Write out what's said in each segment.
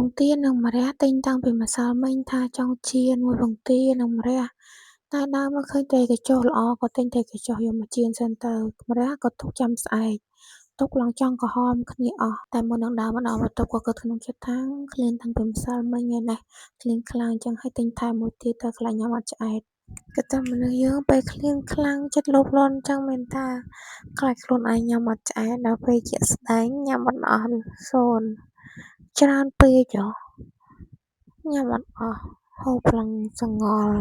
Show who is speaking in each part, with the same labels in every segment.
Speaker 1: ពងទានិងម្រះទិញតាំងពីម្សិលមិញថាចង់ចៀនមួយពងទានិងម្រះតែដើមមកឃើញត្រីកញ្ចុះល្អក៏ទិញត្រីកញ្ចុះយកមកចៀនសិនទៅម្រះក៏ទុកចាំស្អែកទុកឡើងចង់ក្រហមគ្នាអស់តែមុននឹងដើរមកដល់បន្ទប់ក៏គិតក្នុងចិត្តថាឃ្លានតាំងពីម្សិលមិញហើយណាឃ្លានខ្លាំងអញ្ចឹងហើយទិញថែមមួយទៀតទៅខ្លាចញ៉ាំអត់ឆ្អែតគិតថាមនុស្សយើងពេលឃ្លានខ្លាំងចិត្តលោភលន់អញ្ចឹងមែនតាខ្លាចខ្លួនឯងញ៉ាំអត់ឆ្អែតដល់ពេលជាក់ស្ដែងញ៉ាំអត់អស់សូន្យច្រើនពេកហ៎ញ៉ាំអត់អស់ហូបឡើងសងល់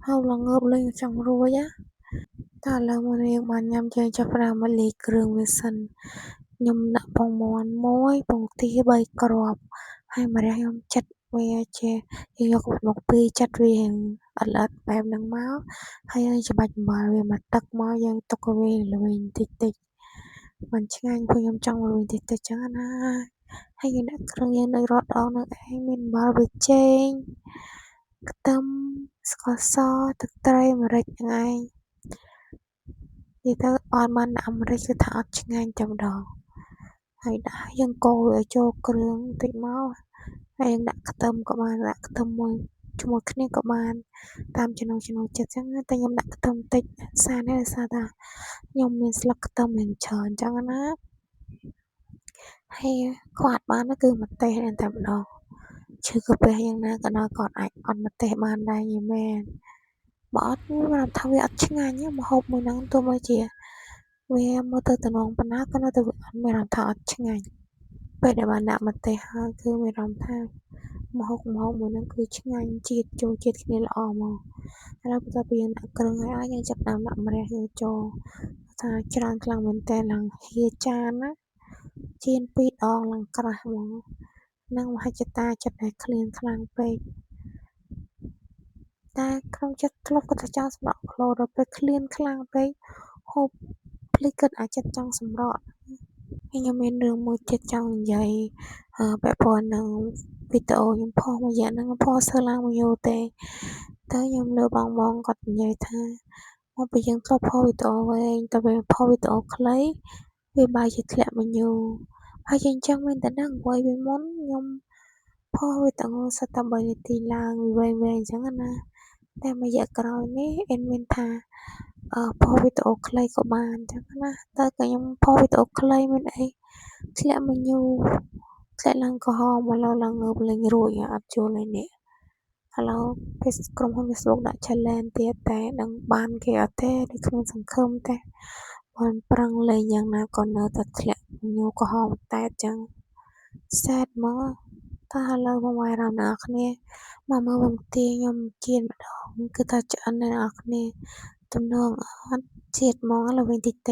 Speaker 1: ហូបឡើងងើបលេងចង់រួចណាតែឥឡូវមករៀងបានញ៉ាំជើងចាប់ផ្ដើមមកលាយគ្រឿងវាសិនខ្ញុំដាក់ពងមាន់មួយពងទា3គ្រាប់ហើយម្រះខ្ញុំចិតវាជាយើងយកមកពីរចិតវារៀងល្អិតៗបែបហ្នឹងមកហើយយើងច្បាច់អំបិលវាមកទឹកមកយើងទុកវាល្វីងតិចតិចមិនឆ្ងាញ់ព្រោះខ្ញុំចង់ល្វីងតិចតិចចឹងណាហើយយើងដាក់គ្រឿងយើងដូចរាល់ដងនឹងឯងមានអំបិលប៊ីចេងខ្ទឹមស្ករសទឹកត្រីម្រេចហ្នឹងឯងនិយាយទៅអត់បានដាក់ម្រេចគឺថាអត់ឆ្ងាញ់តែម្ដងហើយដាក់យើងកូរវាឲ្យចូលគ្រឿងតិចមកហើយយើងដាក់ខ្ទឹមក៏បានដាក់ខ្ទឹមមួយជាមួយគ្នាក៏បានតាមចំណង់ចំណូលចិត្តចឹងតែខ្ញុំដាក់ខ្ទឹមតិចសារនេះដោយសារថាខ្ញុំមានស្លឹកខ្ទឹមយ៉ាងច្រើនចឹងណាហើយខ្វាត់បានគឺម្ទេសតែម្ដងឈឺកាពះយ៉ាងណាក៏ដោយក៏អាចអត់ម្ទេសបានដែរយីមែនបើអត់មានថាវាអត់ឆ្ងាញ់ម្ហូបមួយហ្នឹងទោះបីជាវាមើលទៅទំនងប៉ុណ្ណាក៏នៅតែវាអត់មានអារម្មណ៍ថាអត់ឆ្ងាញ់ពេលដែលបានដាក់ម្ទេសហើយគឺមានអារម្មណ៍ថាម្ហូបមួយហ្នឹងគឺឆ្ងាញ់ជាតិចូលជាតិគ្នាល្អហ្មងឥឡូវបន្ទាប់ពីយើងដាក់គ្រឿងហើយយើងចាប់ផ្ដើមដាក់ម្រះយើងចូលថាច្រើនខ្លាំងមែនតើឡើងហៀចានណាចៀន2ដងឡើងក្រាស់ហ្មងនឹងមហិច្ឆតាចិត្តដែលឃ្លានខ្លាំងពេកតែក្នុងចិត្តធ្លាប់គាត់ថាចង់សម្រក់ក្លូដល់ពេលឃ្លានខ្លាំងពេកហូបភ្លេចគិតអាចិត្តចង់សម្រក់ហើយខ្ញុំមានរឿងមួយទៀតចង់និយាយពាក់ព័ន្ធនឹងវីដេអូខ្ញុំផុសមួយរយៈហ្នឹងផុសសើឡើងមួយយូរទេទៅខ្ញុំលើបងគាត់និយាយថាមកពីយើងធ្លាប់ផុសវីដេអូវែងតែពេលផុសវីដេអូខ្លីវាបែរជាធ្លាក់មកយូរហើយអញ្ចឹងមែនតើហ្នឹងព្រោះពីមុនខ្ញុំផុសវីដេអូសិតតែ3នាទីឡើងវែងៗអញ្ចឹងណាតែមួយរយៈក្រោយនេះអេនមានថាផុសវីដេអូខ្លីក៏បានអញ្ចឹងណាតែក៏ខ្ញុំផុសវីដេអូខ្លីមានអីធ្លាក់មកយូរធ្លាក់ឡើងក្រហមមកឡើងងើបលេងរួចអត់ចូលឯនេះឥឡូវក្រុមហ៊ុន Facebook ដាក់ challenge ទៀតតែដឹងបានគេអត់ទេដូចគ្មានសង្ឃឹមទេបានប្រឹងលេងយ៉ាងណាក៏នៅតែធ្លាក់ញូក្រហមតែចឹងសែតហ្មងតើឥឡូវមកអារម្មណ៍អ្នកគ្នាមកមើលពងទាខ្ញុំចៀនម្ដងគឺថាឆ្អិនអ្នកគ្នាទំនងអត់ជាតិហ្មងល្វីងតិចតិច